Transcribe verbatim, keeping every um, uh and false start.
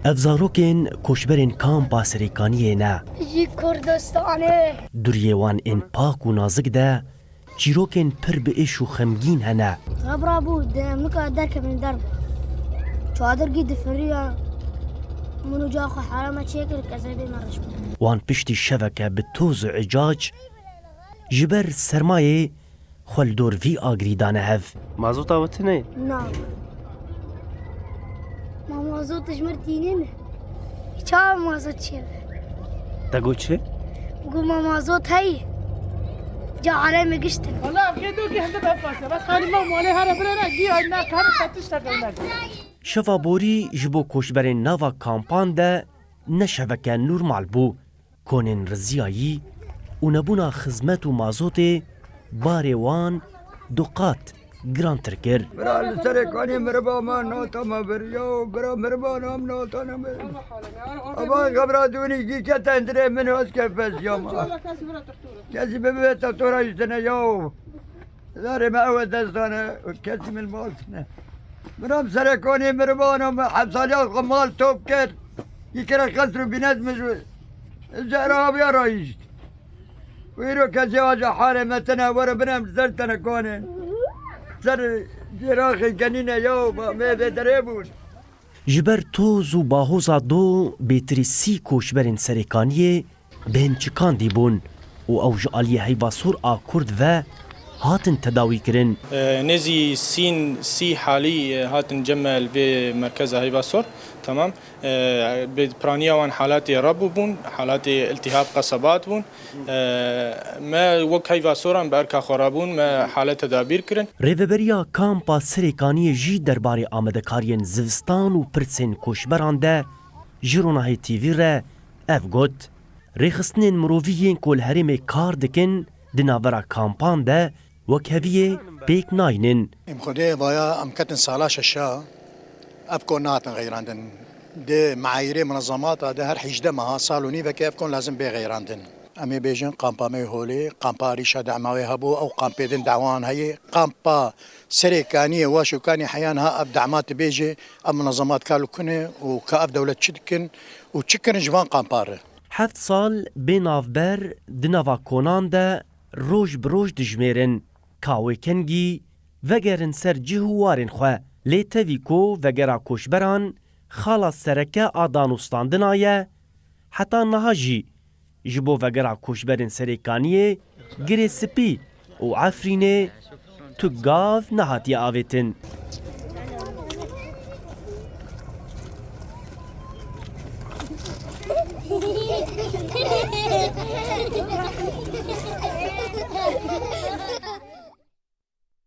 Ev zarokên koçberên kampa Serêkaniyê ne. Ji Kurdistanê. Duriyê wan ên pak û nazik de çîrokên pir bi êş û xemgîn hene. Xebra bû, di em nika derkevin derve. Çadirgî difiriya. Min û ca xwe hereme çêkir, kezebê me reş bû. Wan piştî şeveke bi toz û icac ji ber sermayê xwe li dor vî agirî dane hev. Mazota we tune ye? Na. Ma mazot ji mir tînin. Çawa mazot çi ye? Te got çi? Got ma mazot heyî. Ca alem giştin. Valla evkê do gihinde befase. Bes xalî ma malê here birêne, gî ay ne kare tetiş te dewnek. Şeva borî ji bo koçberên nava kampan de ne şeveke normal bû. Konên riziyayî û nebûna xizmet û mazotê barê wan du qat girantir kir. Bira li serê kanê miriba me nata me bir. Yo, bira miriba nam nata ne bir. Ama xebra dûnî gî ke tendirê min hoz ke pez ya ma. Kesî bibe te tora jitine yo. Zarê me ew e dest dane, kesî min mal tine. Min am serê konê mirivana me hezaliya xwe mal top kir. Yekere qesr û bînet min ji, ji Erabîya rayîşt. Û îro kesê aja harê me tine, were binem ser tene konê. Ser cêraxê kenîne ya, ba me vê derê bûn. Ji ber toz û bahoza do bêtirî sî koçberên Serêkaniyê bên çikandî bûn û ew ji aliyê heyva sor a Kurd ve hatin tedawî kirin. E, nêzî sîn, sî halî, e, hatin cem me li vê merkeza heyva sor. Tamam. E, bi piraniya wan halatê rebû bûn, halatê iltihab qesebat bûn. E, me wek heyva soran bi erka xwe rabûn, me halet tedabîr kirin. Rêveberiya kampa Serêkaniyê jî derbarê amadekariyên zivistan û pirsên koçberan de ji Ronahî T V re ev got, rêxistinên mirovî yên ku li herêmê kar dikin di navbera kampan de wekheviyê pêk naynin. Em xwedê vaya em ketin sala şeşa, ev kon nahatin xeyrandin. Di meayîrê munezemata de her hejdeh meha, sal û nîvekê ev kon lazim bê xeyrandin. Em ê bêjin kampa me yê holê, kampa Arîşa dema wê hebû, ew kampê din dawan heye, kampa Serêkaniyê, Waş û Kanî heya niha ev dema tu bêjê, ev munezemat ka li ku ne û ka ev dewlet çi dikin û çi kirin ji van kampa re? Heft sal bê navber di nava konan de roj bi roj dijmêrin. Ka wê kengî vegerin ser cih û warên xwe. Lê tevî ku vegera koçberan xala sereke a danûstandina ye, heta niha jî ji bo vegera koçberên Serêkaniyê, Girê Spî û Efrînê tu gav nehatiye avêtin.